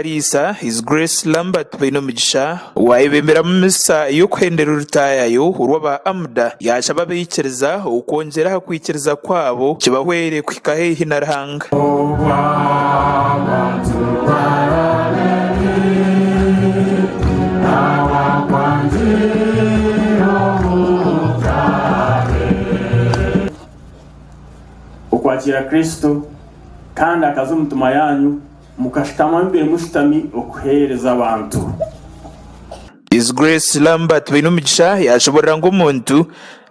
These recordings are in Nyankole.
Ishabariisa His Grace Lambert Bainomugisha owayebemberamu misa y'okuhendera orutaayayo orw'aba AMDA yaashaba abaikiriza okwongyera aha kwikiriza kwabo kibahwere kuhika haihi na Ruhanga. Okwakiira Kristo kandi akaza omu mitima yaanyu, mukashutama mubire mushutami okuheereza abantu. His Grace Lambert Bainomugisha yaashoborora ngu omuntu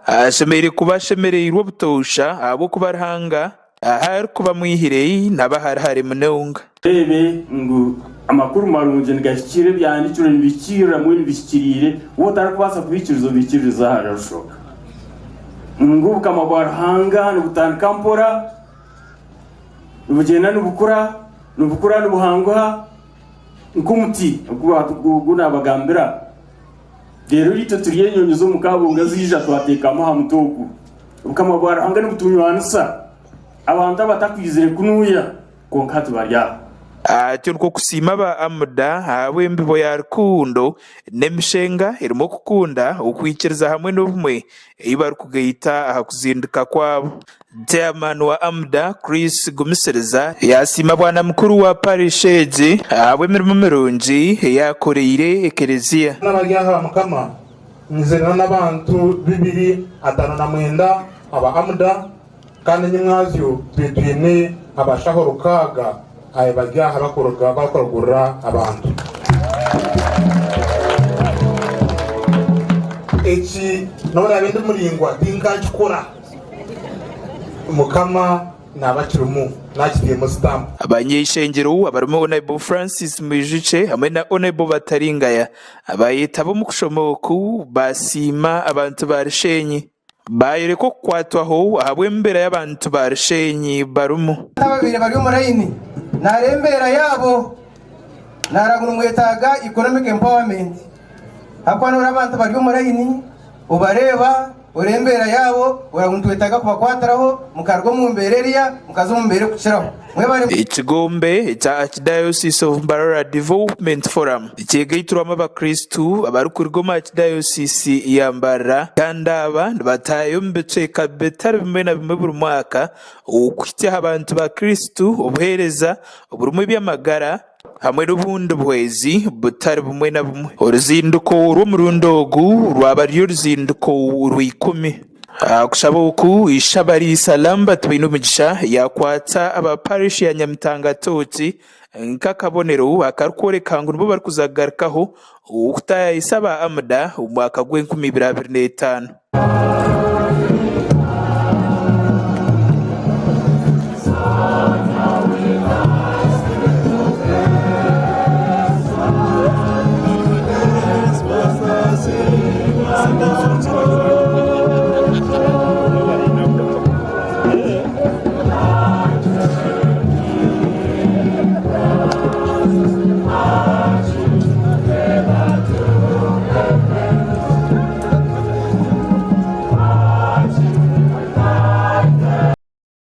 ashemereire kuba ashemereirwe obutoosha ahabw'okuba Ruhanga ahu arikuba amwihire naba hari hare munonga. Reebe ngu amakuru marungi nigahikiirira, ebyahandiikirwe nibihikiirira mbwenu bihikiriire, waaba otarikubaasa kubiikiriza obiikiririze ahari Rushoka. Ngu obukama bwa Ruhanga nibutandika mpora, nibugyenda nibukura, nibukura nibuhanguha nk'omuti ogu naabagambira. Reero itwe turi enyonyi z'omu kaabunga eziija twateekama aha muti ogu. Obukama bwa Ruhanga nibutunywanisa abantu abatakwizire kunuya kwonka hati bari aho. Atyo nikwo kusiima aba AMDA ahabw'embibo ya rukundo n'emishenga erimu okukunda, okwikiriza hamwe n'obumwe ei barikugaita aha kuzindika kwabo. Chairman wa AMDA, Chris Gumisiriza yaasiima bwanamukuru wa parish egi ahabw'emirimo mirungi ei akoreire ekereziya. N'abari aha Mukama nzire n'abantu 259 aba AMDA kandi enyimwazyo tube twine abashaho rukaaga ahi bari aha barikuragurira abantu. Eki n'obu ndaabe ndi muraingwa tinkakikora. Mukama naaba akirimu naakiteemu sitampu. Abanyeishengyero abarimu Hon. Francis Mwijukye hamwe na Hon. Bataringaya abaayetaba omu kushoma oku baasiima abantu ba Rushenyi. Baayoreka okukwatwaho ahabw'embeera y'abantu ba Rushenyi barimu. Ababaire bari omu layini naareeba embeera yaabo naareba ngu nimwetaaga economic empowerment ahabw'okuba noreeba abantu bari omu layini obareeba Oreeba embeera yaabo, oreba ngu nitwetaaga kubakwatiraho mukaruga omu mbeera eriya mukaza omu mbeera erikukiraho. Mwebare. Ekigombe ekya Archdiocese of Mbarara Development Forum kyegaitirwamu abakristu abarikuruga omu Archdiocese ya Mbarara kandi aba nibataayo omu bicweka bitari bimwe na bimwe buri mwaka okuhitsya aha bantu ba Kristu obuheereza oburimu eby'amagara, hamwe n'obundi buhwezi butari bumwe na bumwe. Oruzinduko rw'omurundi ogu rwaba ruri oruzinduko rw'eikumi. Aha kushaba oku, Ishabariisa Lambert Bainomugisha yaakwatsa aba parish ya Nyamitanga tooki nk'akabonero akarikworeka ngu nibo barikuza kugarukaho okutaayaayisa aba AMDA omu mwaka gw'enkumi ibiri abiri n'etaano.